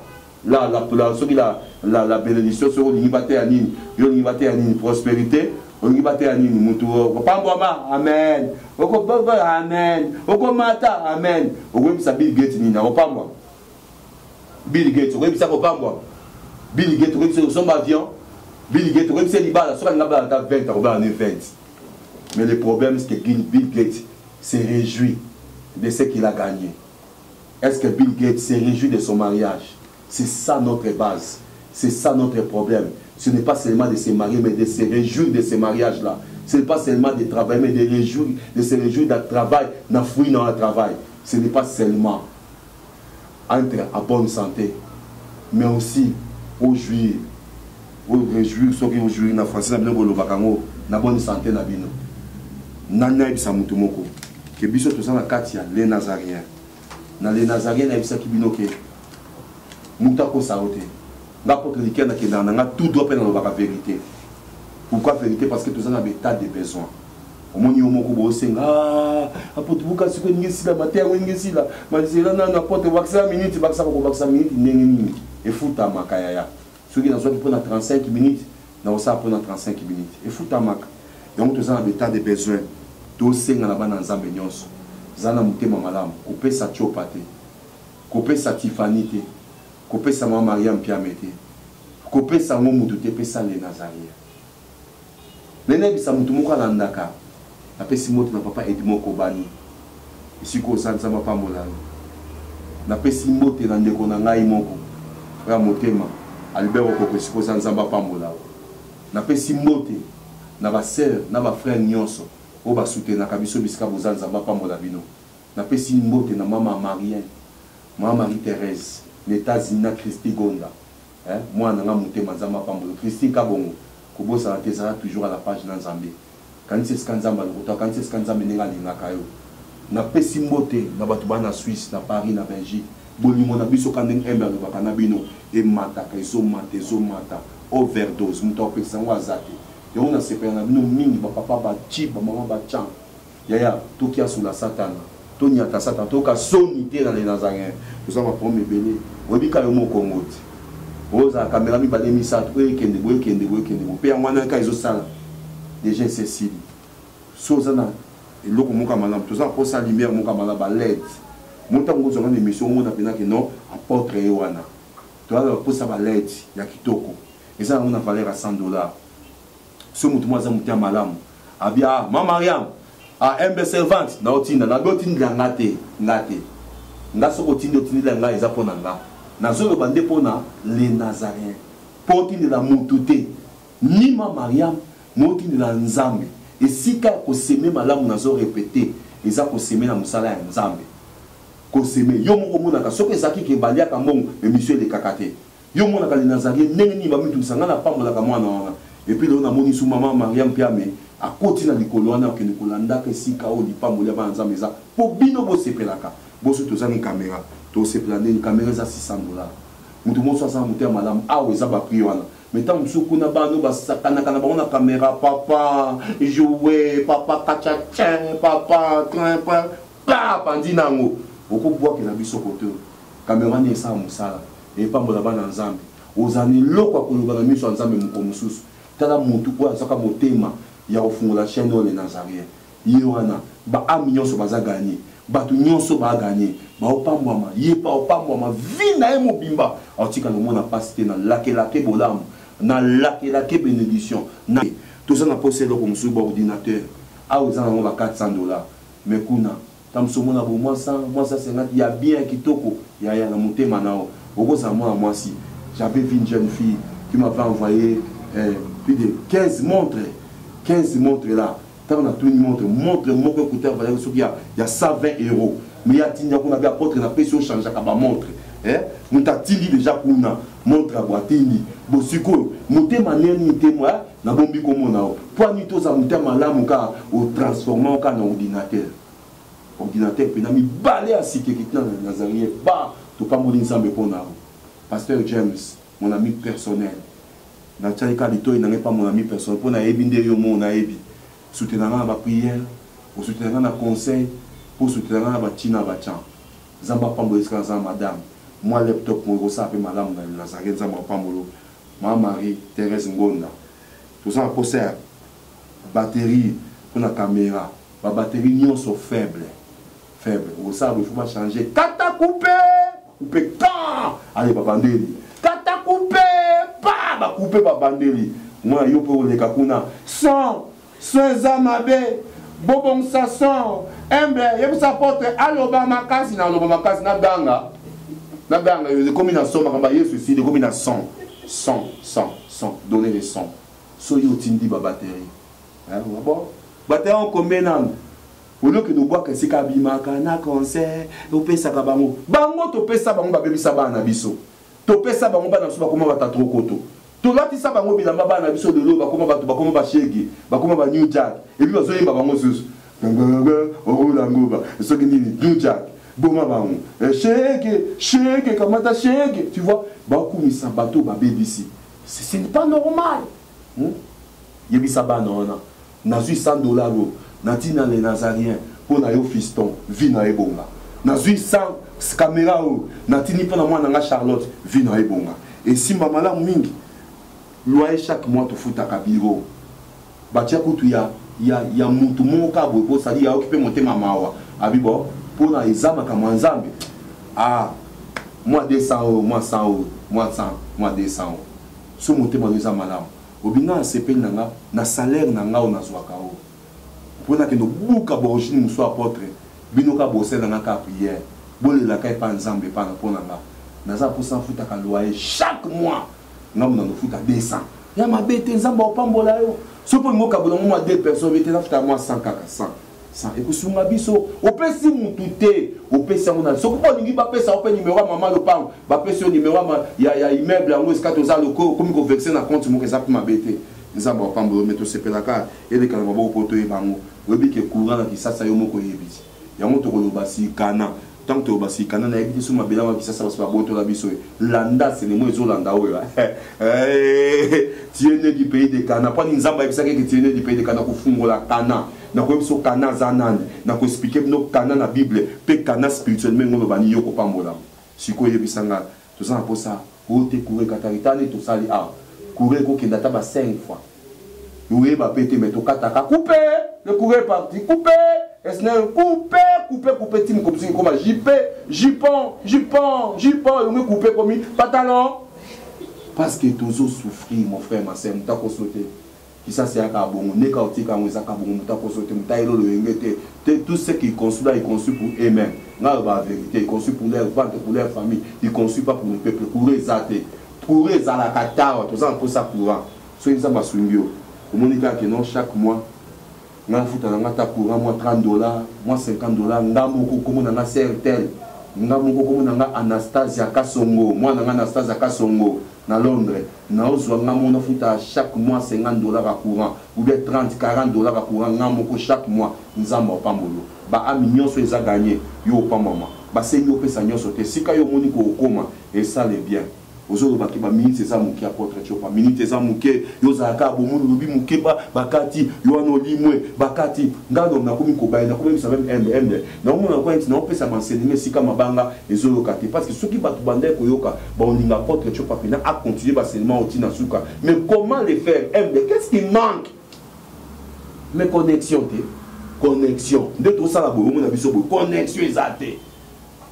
Là, la, la, la, la, la bénédiction, sur le nini, prospérité, olingi bateya nini mutu okopambwama amen okobaba amen okomata amen okoyebisa bill gates nini akopambwama bill gates okoyebisa kopambwama bill gates okoyebisa kosomba avion bill gates okoyebisa libala soki alinga bala ata 20 akobala ne 20 mais le problème c'est que bill gates se réjouit de ce qu'il a gagné est-ce que bill gates se réjouit de son mariage c'est ça notre base c'est ça notre problème ce n'est pas seulement de se marier, mais de se réjouir de ce mariage-là. Ce n'est pas seulement de travailler, mais de, réjouir, de se réjouir d'un travail, d'un fruit dans le travail. Ce n'est pas seulement entre à bonne santé, mais aussi au jouir, au réjouir, ce qui au jouir, na français, na bino bolobaka yango, na bonne santé na bino. Nani ayebisa moto moko ke biso toza na kati ya les Nazaréens. Na les Nazaréens nayebisaki bino ke moto akosa yo te. Nga apôtre Likia nakendaka na nga tout droit mpe nalobaka vérité. Pourquoi vérité? Parce que toza na état de besoin. Omoni yo moko bosenga ah, apôtre buka sikoyo elingi esila mateya yango elingi esila mazela nanu apôtre bakisa minute bakisa bakobakisa minute ndenge nini efutamaka yaya soki nazwaki mpo na 35 minutes nakosala mpo na 35 minutes efutamaka yango toza na état de besoin tosenga na bana nzambe nyonso za na motema malamu kopesa tiopa te kopesa tifani te Kopesa mama Maria Mpiame te. Kopesa yango mutu te, pesa le Nazarien. Nde nayebisa mutu moko alandaka, napesi mbote na papa Edmond Kobani, esika oza Nzambe apambola yo. Napesi mbote na ndeko na ngai moko, oyo ya motema, Albert Okoko, esika oza Nzambe apambola yo. Napesi mbote na ba sœurs na ba frères nyonso oyo ba soutenaka biso bisika boza Nzambe apambola bino. Napesi mbote na mama Marienne Mama Marie Therèse na Etats Unis na Christy Gonda eh mwana na nga motema Nzambe apambola yo Christine Kabongo kobosana te zala toujours à la page na Nzambe kanisa esika Nzambe alokota yo kanisa esika Nzambe ndenge alingaka yo napesi mbote na bato ba na Suisse na Paris na Belgique bolingo na biso ka ndenge Humble alobaka na bino emataka ezomata ezomata overdose moto akopekisa yango aza te yango nasepela na bino mingi ba papa ba chi ba mama ba chan Yaya to kiasula satana to nyata satana toyoka soni te na les nazareens toza ba problème ebele oyebi ka yo moko Congo ti ozala camera mibale misato oyo ekende boye ekende boye ekende boye pe yango wana ka ezosala deja esi esili so oza na eloko moko ya malamu toza na posa lumière moko ya malamu ba led mo ntango ozwanga na émission omona mpena ke non apôtre ye wana toza na posa ba led ya kitoko eza yango na valeur ya 100 dollars so moto moko aza moto ya malamu abi ah ma mariam ah humble servante na otinda na otindela nga te nga te nga soki otindi otindela nga eza mpo na nga nazoloba nde mpo na le nazaréen mpo otindela motu te ni ma mariam ma otindela nzambe esika ya koseme malamu nazo repete eza koseme na mosala ya nzambe koseme yo moko omonaka soki ezalaki ke baliaka mbongo emission elekaka te Yo omonaka le Nazarien ndenge nini bamitungisa ngai napambolaka mwana wana epuis lelo namoni su mama Maria Mpiame akoti na likolo wana akende kolandaka esika oyo lipamboli ya bana Nzambe eza po bino bosepelaka boso tozangi kamera tosepela ndeni kamera eza 600 dollars moto moso aza moto ya malamu awa eza ba prix wana mais ntango mosusu kuna bana basakanaka na bango na kamera papa joue papa kachachin papa train pa pandi na yango okobwakela biso kote kamera wana esala mosala Epambola bana Nzambe. Ozala na eloko ya koloba na miso ya Nzambe mokolo mosusu. Tala mutu oyo azwaka motema ya kofungola chaine oyo le Nazarien. Ye wana. Ba ame nionso baza gagne. Batu nionso ba gagne. Baopambwama. Ye pe aopambwama vie na ye mobimba. Aotikala komona pasi te na lakelake bolamu. Na lakelake benediction. Na toza na posa eloko mosusu ba ordinateur. Awa eza nango ba 400 dollars. Mais kuna Tango mosusu omona bo mwa 100, mwa 150 ya bien ya kitoko yaya na motema na yo okozala mwana mwasi. J'avais vu une jeune fille qui m'avait envoyé eh, plus de 15 montres, 15 montres là. Tango natuni montre, montre moko ekuta valeur soki ya, ya 120 euros. Mais ya tinda kuna bi apôtre na pesi ochangeaka ba montre. Eh, moto atindi déjà kuna montre ya atindi. Bo sikoyo motema neni te moi nabombi komona yo. Mpo nini tozala motema malamu kaka otransforma kaka na ordinateur. Ordinateur pena mibale ya sika ekiti na Nazareth ba. Topamboli Nzambe mpo na yo. Pasteur James, mon ami personnel. Natiaki kaka litoyi na ngai epa mon ami personnel mpo nayebi nde yo moko nayebi. Soutenir nga na ba prières, o soutenir nga na conseil, mpo soutenir nga na ba tina ba chan. Nzambe apambola esika naza na madame. Mwa laptop moko ekosala mpe malamu na Nazareth. Nzambe apambola yo. Mama Marie Therèse Ngonda. Toza na posa ya batterie mpo na camera. Ba batterie nyonso faible. Faible. Okosala boye faut ba changer. Kata coupe! Coupe kan! Allez babandeli. Kata coupe! Pa! Ba coupe babandeli. Mwana yo mpe oleka kuna. Son! Son eza mabe. Bobongisa son. Humble, yebisa apôtre aloba makasi na aloba makasi na ganga. Na ganga ekomi na son makambo ya Yesu esili ekomi na son. Son, son, son. Donner le son. Soki otindi ba batterie. Hein, bon. Batterie yango combien nanu? Olio okende obwaka esika abimaka na concert opesaka bango bango topesa bango babebisa bana na biso topesa bango bana biso bakoma batatrokoto tolatisa bango bilamba bana na biso lelo bakoma bato bakoma bashege bakoma ba new jack epuis bazoyemba bango susu orula nguba soki nini new jack boma bango eh, shege shege kamata shege tu vois bakumisa bato babebisi ce n'est pas normal hmm? Yebisa bana wana nazui 100 dollars oyo na tina le nazarien mpo na yo fiston vie na ebonga nazui 100 camera oyo natindi mpo na mwana nga Charlotte vie na ebonga esimba malamu mingi loyer chaque mois tofutaka bureau batia kutu ya ya ya mutu moko kaka boye mpo sadi ayoki mpe motema mawa abi bo mpo na eza makambo ya Nzambe ah mwa 200 oyo mwa 100 oyo mwa 100 mwa 200 oyo so motema no eza malamu Obi nga nasepeli na nga na salaire na nga oyo nazwaka oyo po nakende obuka ba origine mosusu apotre bino ka bosela nga ka prière bolelaka epa nzambe epa na po na nga naza posa nafutaka loyer chaque mois nga mona nofuta 200 ya mabe te nzambe akopambola yo soki olingi okabola ngo mwa deux personnes obi te nafuta mwa 100 kaka 100 100 ekosunga biso opesi mutu te opesi yango na soki mpo olingi bapesa yo mpe nimero ya mama lopango bapesi yo nimero ya, ya immeuble yango esika toza loko okomi kovexe na compte moko eza mpe mabe te nzambe apambola yo me tosepelaka eleka na maboko mpo toyeba yango oyebi ke courant na kisasa yo moko oyebi yango tokoloba sikana ntango toloba sikana nayebi te so mabele yango ya kisasa basi babotola biso landa selemo ezolanda oyo tu es né du pays de Cana mpo nini nzambe ayebisaki eke tu es né du pays de Cana kofungola Cana nakoyebi biso Cana aza nani nakoexplike bino Cana na Bible mpe Cana spirituellement yango oloba nini yo kopambolama sikoyo oyebisa nga toza na mposa oyo te courant ekataki tani tosali awa courant ekokenda ata ba 5 fois oyeba pe te mais tokataka coupe le courant est parti coupe esnel coupe coupe coupe ti mokomi soki ekoma jp jupon jupon jupon elongi coupe ekomi pantalon parce que tozo souffrir mon frère ma sœur moto akoso te kisasi eyaka bongo ndeka otika yango ezaka bongo moto akoso te moto ayelo loyenge te te tout ce qui construit là il construit pour eux-mêmes ngai aloba vérité il construit pour leur ventre pour leur famille il construit pas pour le peuple courant eza te courant ezalaka tawa toza na mposa courant Soki Nzambe asungi yo, omoni kaka que non chaque mois nga nafuta na nga ata courant mwa 30 dollars, mwa 50 dollars, nga moko kombo na nga sœur tel, nga moko kombo na nga Anastasia Kasongo, mwana na nga Anastasia Kasongo na Londres, naozwa nga moko nafuta chaque mois 50 dollars ya courant ou bien 30, 40 dollars ya courant nga moko chaque mois, Nzambe apambola yo. Ba ame nyonso eza gagne, yo opambwama. Basengi opesa nyonso te, sika yo omoni ko okoma, esale bien. Ozo loba ke ba minutes eza muke apotre Tchopa minute eza muke yo ozala kaka bomoni olobi muke ba bakati yo wana olimwe bakati nga donc nakomi kobaye nakomi yebisa meme humble humble naomona lokola neti naopesa ba enseignement esika mabanga ezoyoka te parce que soki bato bandaki koyoka baolinga apotre Tchopa pena a continuer ba enseignement oyo ti na suka mais comment le faire humble qu'est-ce qui manque mais connexion te connexion nde tosala boye omona biso boye connexion eza te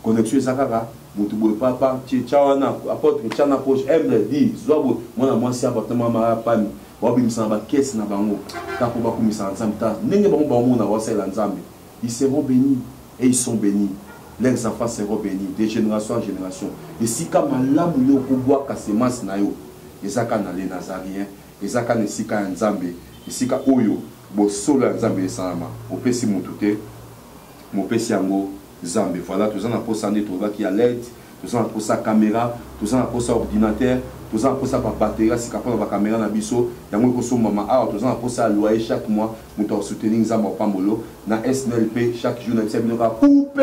Connexion eza kaka mutu boye papa tie tia wana apotre tia na poche humble dit zwa boye mwana mwasi ya bato na mama ya pami baobimisa na bakese na bango kaka mpo bakumisa na nzambe ta ndenge bango baomona baosalela nzambe ils seront bénis et ils sont bénis leurs enfants seront bénis de génération en génération esika malamu yo okobwaka semence na yo eza kaka na le nazarien eza kaka na esika ya nzambe esika oyo bosolo ya nzambe esalama opesi motu te mopesi yango Zambe voilà toza na posa nde tolobaki ya led toza na posa camera toza na posa ordinateur toza na posa ba batterie ya sika pona ba camera na biso yango ekosombama awa toza na posa ya loyer chaque mois moto ako soutenir Nzambe apambolo na SNEL pe chaque jour na bisa bino kaka coupe.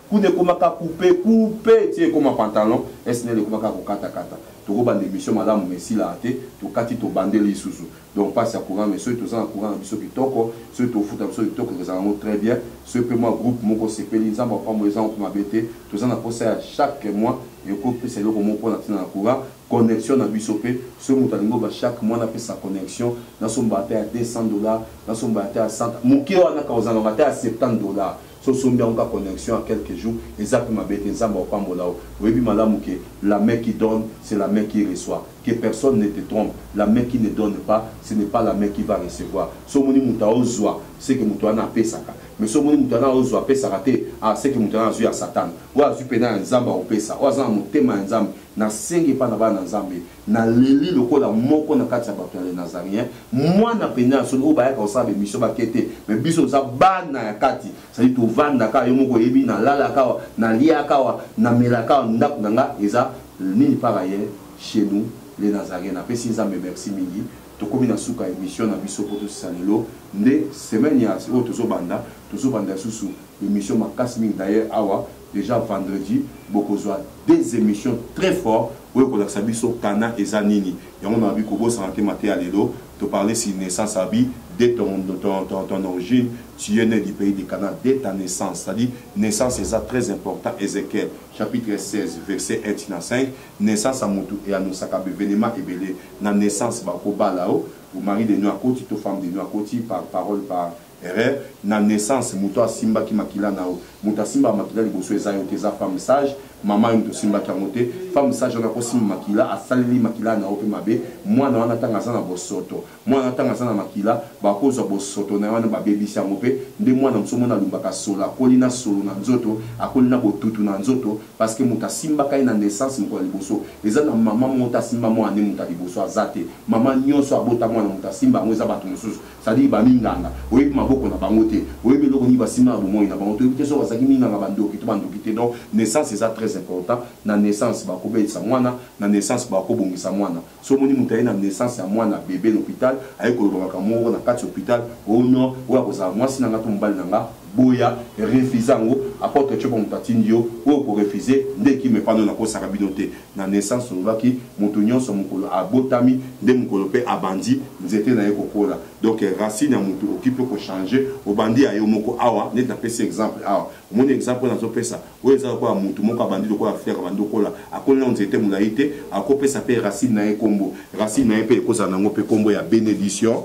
Kuna ekomaka coupe coupe ti ekoma pantalon SNEL ekomaka kokatakata. Tokobanda emission malamu mais esilaka te, tokati tobandeli lisusu. Donc pasi ya courant mais soki toza na courant na biso kitoko, soki tofuta biso kitoko ekozala yango très bien. Soki pe mwa groupe moko osepeli, Nzambe apambola eza yango pe mabe te. Toza na posa ya chaque mois ekopesa eloko moko pona tina na courant. Connexion na biso pe soki moto alingi oba chaque mois napesa connexion, nasomba ata ya 200 dollars, nasomba ata ya 100, moke wana kaka ozala nango ata ya 70 dollars. Soki osombi yango kaka connexion ya quelques jours eza pe mabe te Nzambe akopambola yo. Oyebi malamu que la main qui donne c'est la main qui reçoit. Que personne ne te trompe, la main qui ne donne pas ce n'est pas la main qui va recevoir. Soki omoni moto aozua c'est que moto wana apesaka. Mais soki omoni moto wana aozua apesaka te ah c'est que moto wana azui ya Satan. Oyo azui pena ya Nzambe akopesa. Oyo aza na motema ya Nzambe. Nasengi epai na bana na Nzambe, naleli lokola moko na kati ya bato ya les Nazareens, mwana mpenza ya solo oyo bayaka kosala ba emission bake te, mais biso toza bana ya kati, c'est-à-dire tovandaka awa, yo moko oyebi, nalalaka awa, naliaka awa, namelaka awa, ndako na nga eza nini par ailleurs chez nous les Nazareens. Napesi Nzambe merci mingi, tokomi na suka ya emission na biso mpo tosisa lelo nde semaine ya oyo tozobanda, tozobanda lisusu emission makasi mingi d'ailleurs awa dejà vendredi bokozwa des emissions très fort oyo ekolakisa biso Cana eza nini yango nalobi kobosana te mateya lelo to parler sur naissance abi dès ton, ton, ton, ton origine tu es né du pays de Cana dès ta naissance c'est-à-dire naissance eza très important Ezekiel chapitre 16 verset 1 tina 5 naissance ya mutu eannosaka ba ebele na naissance bakobala yo mari de nuit akoti to femme de nuit akoti par parole par Erreur na naissance mutu asimbaki makila na yo mutu asimbaka makila liboso eza yo te eza femme sage maman yo mutu osimbaki yango te femme sage wana akosimba makila asaleli makila na yo pe mabe mwana wana tanga aza na bosoto mwana wana tanga aza na makila bakozwa bosoto na ye wana babebisi yango pe nde mwana mosusu omona alumbaka solo akoli na solo na nzoto akoli na botutu na nzoto parce que mutu asimbaka ye na naissance mokolo ya liboso eza na maman moko te asimba mwana nde mutu ya liboso aza te maman nyonso abota mwana mutu asimba yango eza batu mosusu C'est à dire ba minganga, oyebi maboko na bango te, oyebi eloko nini basimba na bomoyi na bango te, oyebi te soki bazalaki minganga ba ndoki to ba ndoki te. Donc naissance eza très important, na naissance bakobelisa mwana, na naissance bakobongisa mwana. Soki omoni moto aye na naissance ya mwana bebe na hopital, aye koloba makambo moko na kati ya hopital, oh non, oyo akozala mwasi na nga to mobali na nga, boya, refuse yango, apotre Tshopa moto atindi yo, oyo ko refuser nde ekima epa no, nakosaka bino te. Na naissance olobaki moto nionso mokolo abotami nde mokolo pe abandi nzete na ye kokola donc racine ya moto okoki pe ko changer obandi ya yo moko awa neti napesi exemple awa omoni exemple oyo nazopesa oyo eza lokola moto moko abandi lokola fleur abandi kokola akoli nano nzete molayi te akopesa pe racine na ye kombo racine na ye pe ekozala nango pe kombo ya benediction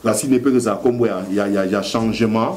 racine pe ekozala kombo ya, ya, ya, ya changement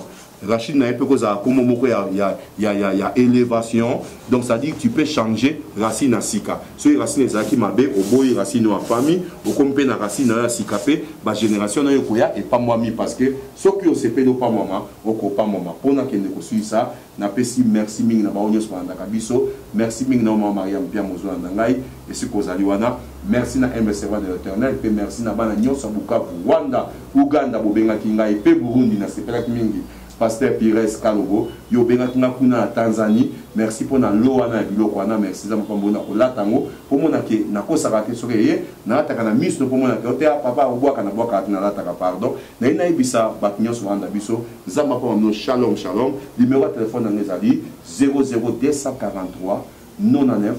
racine na ye mpe kozala kombo moko ya, ya, ya, ya, ya élévation donc ça dit tu peux changer racine ya sika soki racine ezalaki mabe oboyi racine ya famille okomi mpe na racine na yo ya sika mpe bagénération na yo ekoya epambwami parce que soki osepeli opambwama okopambwama mpo nakende kosilisa napesi merci mingi na bango nyonso balandaka biso merci mingi na yo mama maria mpia mozolanda ngai esika ozali wana merci na humble servant de l'éternel mpe merci na bana nyonso ya bukavu rwanda uganda bobengaki ngai mpe burundi nasepelaki mingi pasteur pires kalobo yo obengaki nga kuna na tanzanie merci mpo na lo wana ya biloko wana merci nzambe pambo na kolata yango mpo mona ke nakosaka te soki eye nalataka na miso mpo mona ke ote papa obwaka na bwakaka te nalataka pardon naye nayebisa bato nyonso balanda biso nzambe apamba bino shalom shalom numero ya telefone yango ezali 00243 99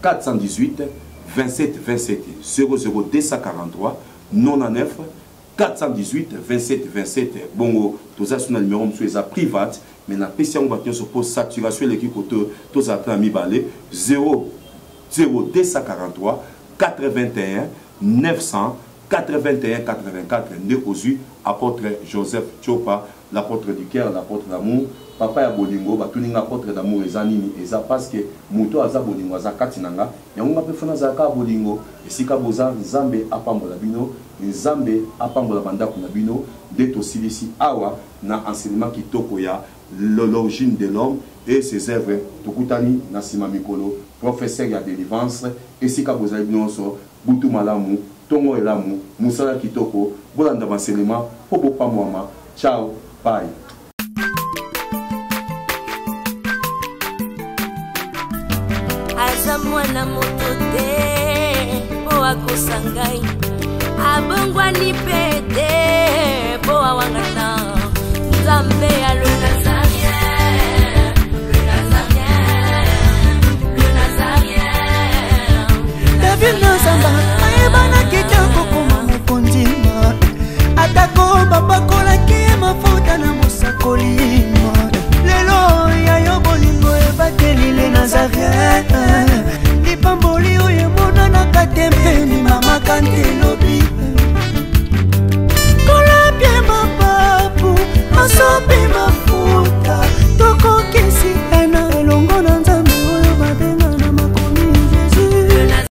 418 27 27 00243 99 418 27 27 bongo toza su na numero mosusu eza private mais napesi yango bato nyonso mpo saturation eleki koto tozala te na mibale 0 0243 81 981 84 nde ozwi apôtre joseph chopa l'apôtre du cœur l'apôtre d'amour papa ya bolingo batuni nga apôtre d'amour eza nini eza parce que moto aza bolingo aza kati na nga yango nga mpe fona azalaka bolingo esika boza nzambe apambola bino nzambe apambola bandako na bino nde tosilisi awa na enseignement kitoko ya l'origine de l'homme et ses œuvres tokutani na nsima mikolo professeur ya délivrance esika bozali bino nyonso butu malamu tongo elamu mosala kitoko bolanda baenseignement mpo bopamwama ciao bye aza mwana moto te mpo akosa ngai abongwani mpe te mpo awangana nzambe alongaza.